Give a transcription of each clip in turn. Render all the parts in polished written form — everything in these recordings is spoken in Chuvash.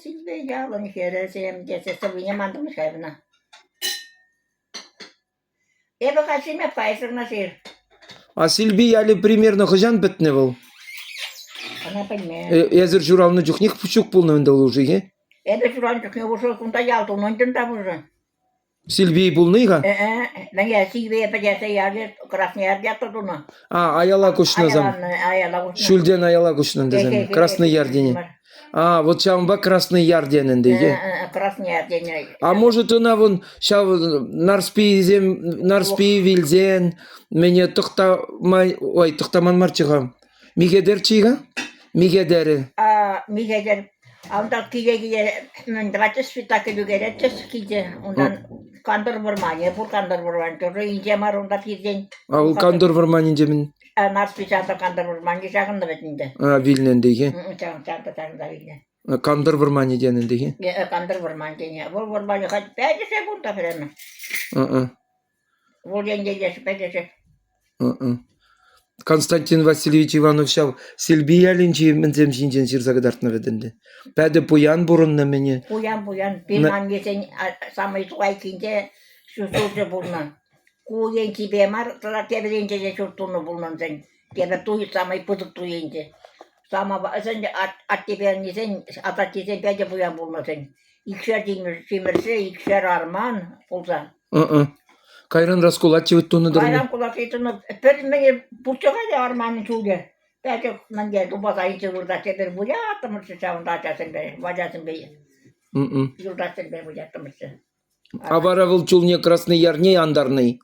Силпе ялӑн хӗрӗсем тесе сӑввине мантӑм-ха эпӗ ӑна. Эпӗ халь ҫиме пайсӑр ҫыр. А Силпи ялӗ примерно хӑҫан пӗтнӗ вӑл? Ӑна пӗлмен. Эсӗр ҫуралнӑ чухнех ҫук пулнӑ ӗнтӗ вӑл уже-и? Эпӗ ҫуралнӑ чухне уже кунта ял тунӑ ӗнтӗ унта уже. Силпи пулнӑ-и-ха? Мӗне Силпие пӗтерсе ялӗ Красный Яр ятлӑ тунӑ. А, аяла куҫнӑ сам. Аяла куҫнӑ. Ҫӳлтен аяла куҫнӑ ӗнтӗ сам. Красный Яр тени. А, вот ҫавӑнпа Красный Яр тенӗ ӗнтӗ, е? Красный Яр тенӗ. А может ӑна вон ҫав Нарсписем, Нарспи вилсен, мене тӑхтама, ой, тӑхтаман марччӗ-ха. Михетерччӗ-и-ха? Михетерӗ. А, Михетер. А унта киле-киле мӗн тӑватчӗҫ, спектакль ӳкеретчӗҫ килте. Унтан Кантӑр вӑрманӗ пур, Кантӑр вӑрманӗ тоже инҫе мар унта пиртен. А вӑл Кантӑр вӑрманӗнче мӗн? Нарспи ҫавӑнта Кантӑр вӑрманӗ ҫакӑннӑ вӗт ӗнтӗ. А, вилнӗ ӗнтӗ-хе? Ҫавӑнта ҫакӑнта вилнӗ. Кантӑр вӑрманӗ тенӗ ӗнтӗ-хе? Кантӑр вӑрман тенӗ. Вӑл вӑрманӗ халь пӗтӗше кунта прямо. Вӑл енче пӗтӗше. Константин Васильевич Иванов ҫав Силпи ялӗнчи мӗнсем ҫинчен ҫырса кӑтартнӑ вӗт ӗнтӗ. Пӗтӗ пуян пурӑннӑ мӗне. Пуян, пуян. Пирӗн аннесен самай тӑвайккинче ҫурчӗ пулнӑ. Ку енчипе мар, тата тепӗр енче те ҫурт тунӑ пулнӑ ӗнтӗ. Тепӗр туй самай пысӑк туй ӗнтӗ. Самоварсен аттепе аннесен, асаттесен питӗ пуян пулнӑ-сен. Икшер тимӗрҫӗ, икшер арман пулса. Кайран раскулачивать тунӑ-тӑр. Кайран кулачи тунӑ. Пӗр мӗне пурччӗ халӗ арманӑн чулӗ. Пӗчӗк мӗнле тупаса илсе выртатчӗ, эпир выляттӑмӑрччӗ ҫавӑнта ачасемпе, ачасемпе, юлташсемпе выляттӑмӑрччӗ. А вара вӑл чулне Красный Ярне антарнӑ-и?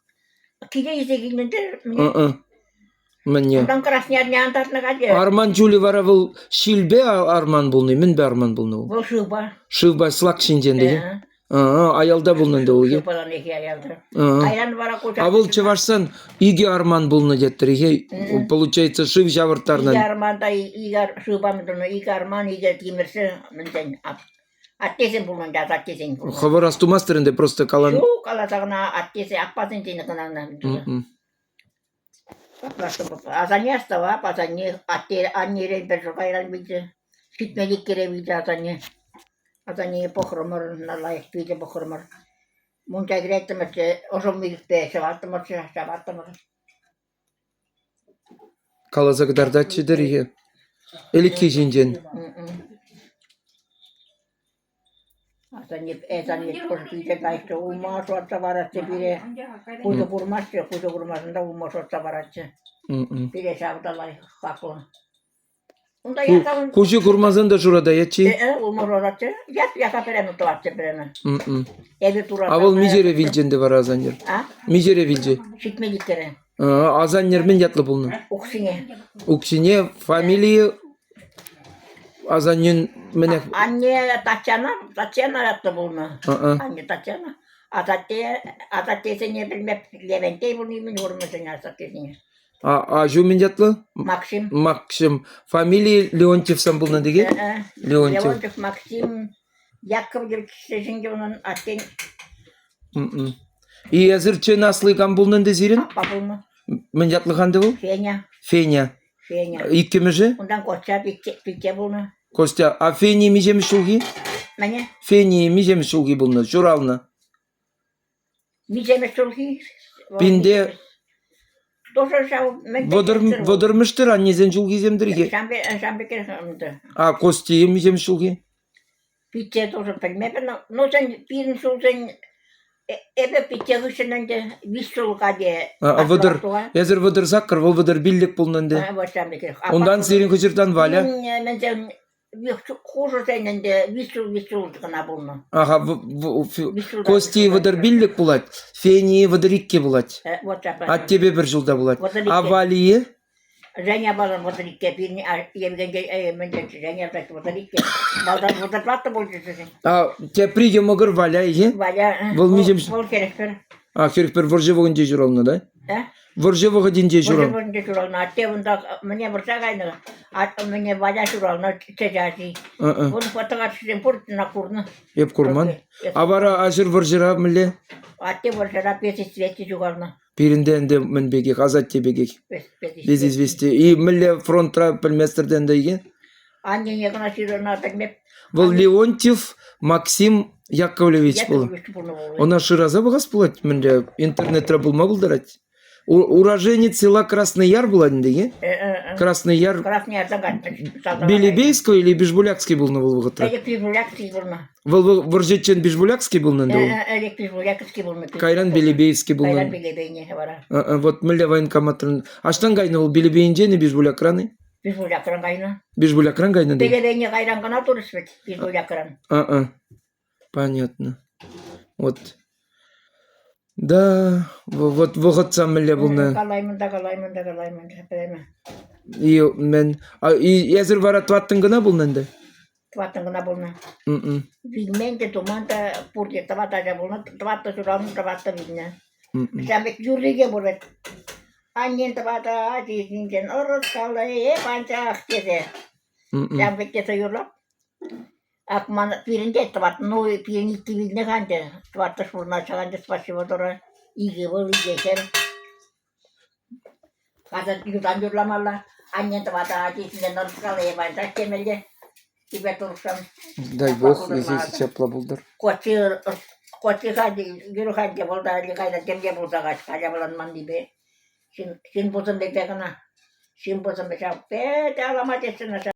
Киле илсе килнӗ те. Мӗнне? Унтан Красный Ярне антарнӑ калле. Арман чулӗ вара вӑл ҫилпе арман пулнӑ Мӗнпе арман пулнӑ вӑл? Вӑл шывпа. Шывпа слак ҫинчен те. Аялта пулнӑ ӗнтӗ вӑл. Шывпалан эхи аялта. Кайран вара ку А вӑл чӑвашсан икӗ арман пулнӑ теттӗр-и? Получается, шыв ҫавӑрттарнӑ. Икӗ арман та икӗ шывпа мӗн тунӑ, икӗ арман, икӗ тимӗрҫӗ мӗншӗн Аттесем пулнӑ ӗнтӗ, асаттесен пулнӑ. Хӑвӑр астумастӑр ӗнтӗ, просто калан. Ҫук, каласа кӑна аттесе, аппасенчен кӑна Асанне астӑвап, асанне атте аннерен пӗр ҫул кайран вилчӗ. Ҫитмӗл иккӗре вилчӗ асанне. Асаннене пӑхрӑмӑр, лайӑх питӗ пӑхрӑмӑр. Мунча кӗреттӗмӗрччӗ, ӑшӑ милӗкпе ҫӑваттӑмӑрччӗ, ҫапаттӑмӑр. Каласа кӑтартатчӗ-тӗр-и ӗлӗкхи ҫинчен. Асанне, асанне питӗ лайӑхчӗ, улма шуратса паратчӗ пире. Куҫӗ курмастчӗ, куҫӗ курмасан та улма шуратса паратчӗ. Пире ҫав та лайӑх хаклӑ. Куҫӗ курмасан та шуратаять-и? Улма шурататчӗ. Яп-яка пӗремӗк тӑватчӗ пӗремӗк. Эпир турата. А вӑл миҫере вилчӗ ӗнтӗ вара асаннӗр? Миҫере вилчӗ? Ҫитмӗл иккӗре. Асаннӗр мӗн ятлӑ пулнӑ? Укҫине. Укҫине, фамилийӗ асаннен мӗнех? Анне Татьяна, Татьяна ятлӑ пулнӑ. Анне Татьяна. Асатте, асаттесене пӗлмеп Левентей пулни мӗн курмӑшӗн асаттесене. А аҫу мӗн ятлӑ? Максим. Максим. Фамилии Леонтьевсем пулнӑ текен? Леонтьев. Леонтьев Максим Яковлевич ҫинче унӑн аттен. И эсир чын асли кам пулнӑ ӗнтӗ сирӗн? Аппа пулнӑ. Мӗн ятлӑ-ха ӗнтӗ вӑл? Феня. Феня. Феня. Иккӗмӗшӗ? Унтан Костя пичче пулнӑ. Костя. А Фени миҫемӗш ҫулхи? Мӗне? Фени миҫемӗш ҫулхи пулнӑ? Ҫуралнӑ. Миҫемӗш ҫулхи? Пинте Тоже ҫав мӗн вӑтӑрмӗштӗр аннесен ҫулхисем-тӗр-хе. Ҫам пекех ӗнтӗ. А Кости миҫемӗш ҫулхи? Пичче тоже пӗлмепӗр. Ну, сен пирӗн ҫулсен эпӗ пичче хыҫҫӑн ӗнтӗ виҫ ҫул каде. Вӑтӑр, эсӗр 38, вӑл 35 пулнӑ ӗнтӗ. Унтан сирӗн хыҫӑртан Валя. Мӗнсен хушӑсен ӗнтӗ виҫ ҫул виҫ ҫул кӑна пулнӑ. Ага, Кости 35 пулать, Фени 32 пулать. Аттепе пӗр ҫулта пулать. А Валие? Женя балан 32, пирӗн Евгений мӗнчен Женя 32. Малтан 34 пулчӗ вӗсен. А тепри йӑмӑкӑр Валя-и? Валя. Вӑл миҫем? Вӑл 41. А 41 вӑрҫӑ вӑхӑтӗнче ҫуралнӑ, да? Э? Вӑрҫӑ вӑхӑтӗнче ҫуралнӑ. Вӑрҫӑ вӑхӑтӗнче ҫуралнӑ. Атте унта мӗне вӑрҫа кайнӑ. Мӗне Валя ҫуралнӑ чӗчӗ ачи. Вӑл фотографисем пур, ӑна курнӑ. Эп курман. А вара аҫӑр вӑрҫӑра мӗнле? Атте вӑрҫӑра без известия ҫухалнӑ. Пирӗнте ӗнтӗ мӗн пекех, асатте пекех. Без известия. И мӗнле фронтра пӗлместӗр те ӗнтӗ икӗ? Аннене кӑна ҫырӑна пӗлмеп. Вӑл Леонтьев Максим Яковлевич пул. Яковлевич пулнӑ вӑл. Ӑна шыраса пӑхас пулать мӗнле интернетра пулма пултарать. Уроженец села Красный Яр пулать ӗнтӗ, е? Красный Яр Красный Яртан кайнӑ. Белебейский или Бижбулякский пулнӑ вӑл вӑхӑтра? Ӗлӗк Бижбулякский пулнӑ. Вӑл вӑрҫӑччен Бижбулякский пулнӑ ӗнтӗ вӑл? Ӗлӗк Бижбулякский пулнӑ. Кайран Белебейский пулнӑ. Кайран Белебейне вара. Вот мӗнле военкоматран. Аҫтан кайнӑ вӑл Белебейӗнчен-и Бижбулякран-и? Бижбулякран кайнӑ. Бижбулякран кайнӑ Белебейне кайран кӑна турӗҫ вӗт Бижбулякран. А-а. Понятно. Вот. Да, вот вӑхӑтсам мӗнле пулнӑ. Калаймӑн та, калаймӑн та, калаймӑн та, пӗлме. И мӗн? А, и эсир вара тӑваттӑн кӑна пулнӑ ӗнтӗ? Тӑваттӑн кӑна пулнӑ. Вилмен те, туман та, пурте тӑват ача пулнӑ, тӑваттӑ ҫуралнӑ, тӑваттӑ вилнӗ. Ҫав пек юрри те пур вӗт. Аннен тӑватӑ ачи ҫинчен ӑрӑскаллӑ эп анчах тесе. Ҫав пек тесе юрлап. Ак ман пирӗн те тӑват, ну пирӗн иккӗ вилнӗ-ха ӗнтӗ. Тӑваттӑш пурӑнаҫҫӗ ӗнтӗ спасибо Турра. Икӗ ывӑл, икӗ хӗр. Хасар юртан юрламалла. Аннен тӑватӑ ачи ҫинчен ӑрӑскаллӑ эп анчах темелле. Типе турсан. Дай бог, если ҫапла пултӑр. Кочи, кочи юрхан те вӑл та кайса темле пулса каҫ, калявланманнипе. Ҫын, ҫын пусӑмӗпе кӑна. Ҫын пусӑмӗ ҫав пӗтӗ алама теҫҫӗ.